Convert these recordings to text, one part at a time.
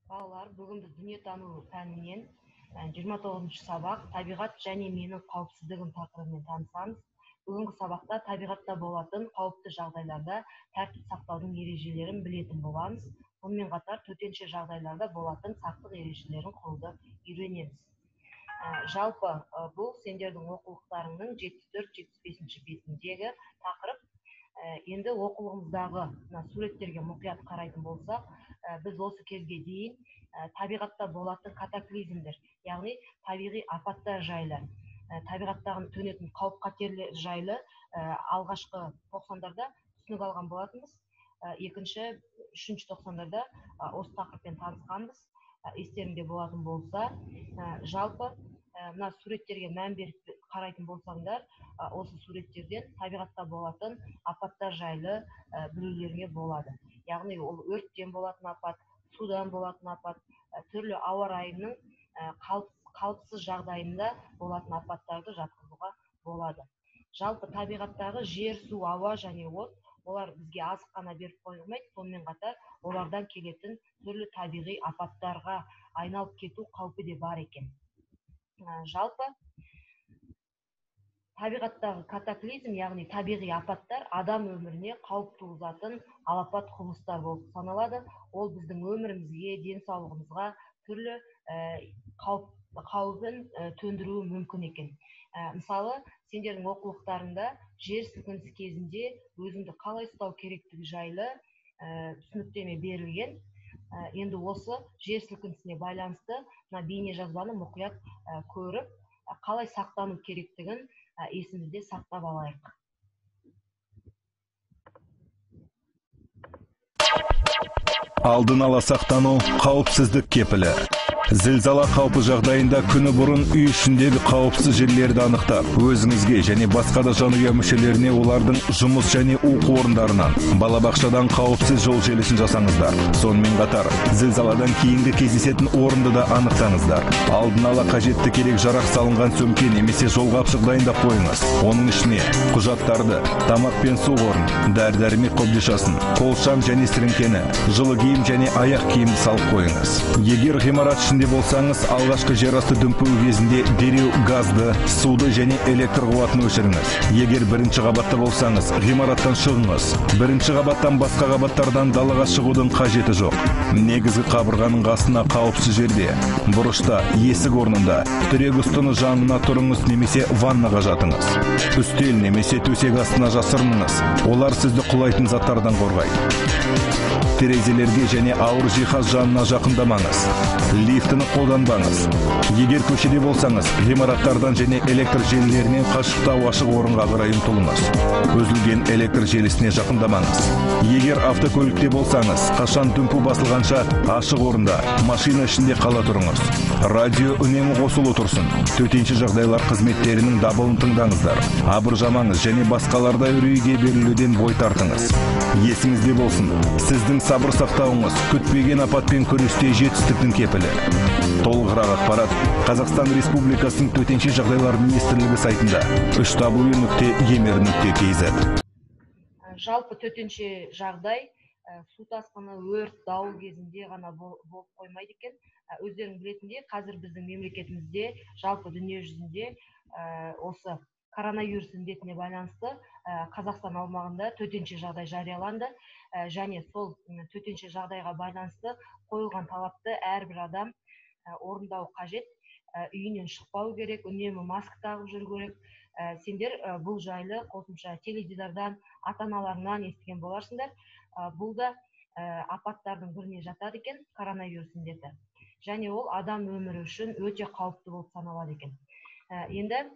Балалар, бүгін біз дүниетану пәнінен 29 сабақ табиғат және менің қауіпсіздігім тақырыбымен танысамыз. Бүгінгі сабақта табиғатта болатын қауіпті жағдайларда тәртіп сақтаудың ережелерін білетін боламыз. Сонымен қатар төтенше жағдайларда болатын сақтық ережелерін құруды үйренеміз. Жалпы бұл сендердің оқулықтарыңның 74-75 бетіндегі тақырып. Енді оқулығымыздағы мына суреттерге мұқият қарайтын болсақ, біз осы кезге дейін табиғатта болатын катаклизмдер, яғни табиғи апаттар жайлы, табиғаттағы төнетін қауіп-қатерлер жайлы алғашқы тоқсандарда түсінік алған болатынбыз. Екінші, үшінші тоқсандарда осы тақырыппен танысқанбыз. Естеріңде болатын болса, жалпы мына суреттерге мән беріп қарайтын болсаңдар, осы суреттерден табиғатта болатын апаттар жайлы білулеріңе болады. Яғни ол өрттен болатын апат, судан болатын апат, түрлі ауа райының қалыпсыз жағдайында болатын апаттарды жатқызуға болады. Жалпы табиғаттағы жер, су, ауа және от, олар бізге азық қана беріп қоймайды, сонымен қатар олардан келетін түрлі табиғи апаттарға айналып кету қаупі де бар екен. Жалпы табиғаттағы катаклизм, яғни табиғи апаттар адам өміріне қауіп туғызатын алапат құбылыстар болып саналады. Ол біздің өмірімізге, денсаулығымызға түрлі қаупін төндіруі мүмкін екен. Мысалы, сендердің оқулықтарыңда жер сілкінісі кезінде өзіңді қалай ұстау керектігі жайлы түсініктеме берілген. Енді осы жер сілкінісіне байланысты мына бейнежазбаны мұқият көріп, қалай сақтану керектігін есімізде сақтап алайық. Алдын ала сақтану қауіпсіздік кепілі. Зілзала қаупі жағдайында күні бұрын үй ішіндегі қауіпсіз жерлерді анықтап, өзіңізге және басқа да жанұя мүшелеріне олардың жұмыс және оқу орындарынан, балабақшадан қауіпсіз жол желісін жасаңыздар. Сонымен қатар, зілзаладан кейінгі кездесетін орынды да анықтаңыздар. Алдын ала қажетті керек жарақ салынған сөмке немесе жолғапшық дайындап қойыңыз. Оның ішіне құжаттарды, тамақ пен су қорын, дәрі-дәрмек қобдишасын, қолшам және сіріңкені, жылы киім және аяқ киімді салып қойыңыз. Егер ғимарат ішінде болсаңыз, алғашқы жерасты дүмпуі кезінде дереу газды, суды және электр қуатын өшіріңіз. Егер бірінші қабатта болсаңыз, ғимараттан шығыңыз. Бірінші қабаттан басқа қабаттардан далаға шығудың қажеті жоқ. Негізгі қабырғаның қасына қауіпсіз жерде, бұрышта, есік орнында, тірек ұстыны жанына тұрыңыз немесе ваннаға жатыңыз. Үстел немесе төсек астына жасырыныңыз. Олар сізді құлайтын заттардан қорғайды. Терезелерге және ауыр жиһаз жанына жақындамаңыз. Лифтіні қолданбаңыз. Егер көшеде болсаңыз, ғимараттардан және электр желілерінен қашықтау ашық орынға қарай ұмтылыңыз. Үзілген электр желісіне жақындамаңыз. Егер автокөлікте болсаңыз, қашан дүмпу басылғанша ашық орында, машина ішінде қала тұрыңыз. Радио үнемі қосулы тұрсын. Төтенше жағдайлар қызметтерінің дабылын тыңдаңыздар. Абыржамаңыз және басқалардай үрейге берілуден бой тартыңыз. Есіңізде болсын, сіздің сабыр сақтауыңыз күтпеген апатпен күресте жетістіктің кепілі. Толығырақ ақпарат Қазақстан Республикасының Төтенше жағдайлар министрлігі сайтында www.emer.kz. Жалпы төтенше жағдай су тасқыны, өрт, дауыл кезінде ғана болып қоймайды екен. Өздерің білетіндей, қазір біздің мемлекетімізде, жалпы дүние жүзінде осы коронавирус індетіне байланысты Қазақстан аумағында төтенше жағдай жарияланды. Және сол төтенше жағдайға байланысты қойылған талапты әрбір адам орындау қажет. Үйінен шықпау керек, үнемі маска тағып жүру керек. Сендер бұл жайлы қосымша теледидардан, ата-аналарынан естіген боларсыңдар. Бұл да апаттардың біріне жатады екен, коронавирус індеті. Және ол адам өмірі үшін өте қауіпті болып саналады екен. Енді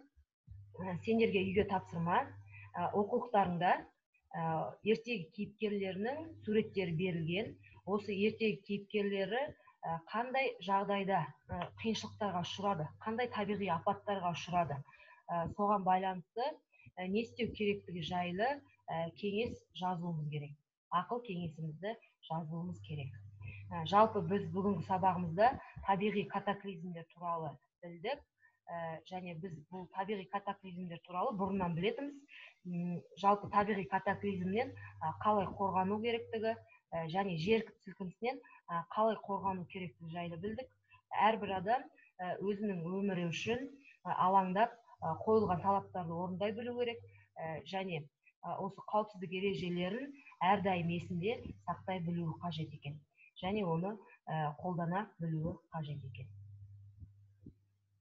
сендерге үйге тапсырма, оқулықтарыңда ертегі кейіпкерлерінің суреттері берілген. Осы ертегі кейіпкерлері қандай жағдайда қиыншылықтарға ұшырады, қандай табиғи апаттарға ұшырады, соған байланысты не істеу керектігі жайлы кеңес жазуымыз керек, ақыл кеңесімізді жазуымыз керек. Жалпы біз бүгінгі сабағымызда табиғи катаклизмдер туралы білдік, және біз бұл табиғи катаклизмдер туралы бұрыннан білетінбіз. Жалпы табиғи катаклизмнен қалай қорғану керектігі, Және жер сілкінісінен қалай қорғану керектігі жайлы білдік. Әрбір адам өзінің өмірі үшін алаңдап, қойылған талаптарды орындай білу керек және осы қауіпсіздік ережелерін әрдайым есінде сақтай білуі қажет екен және оны қолдана білуі қажет екен.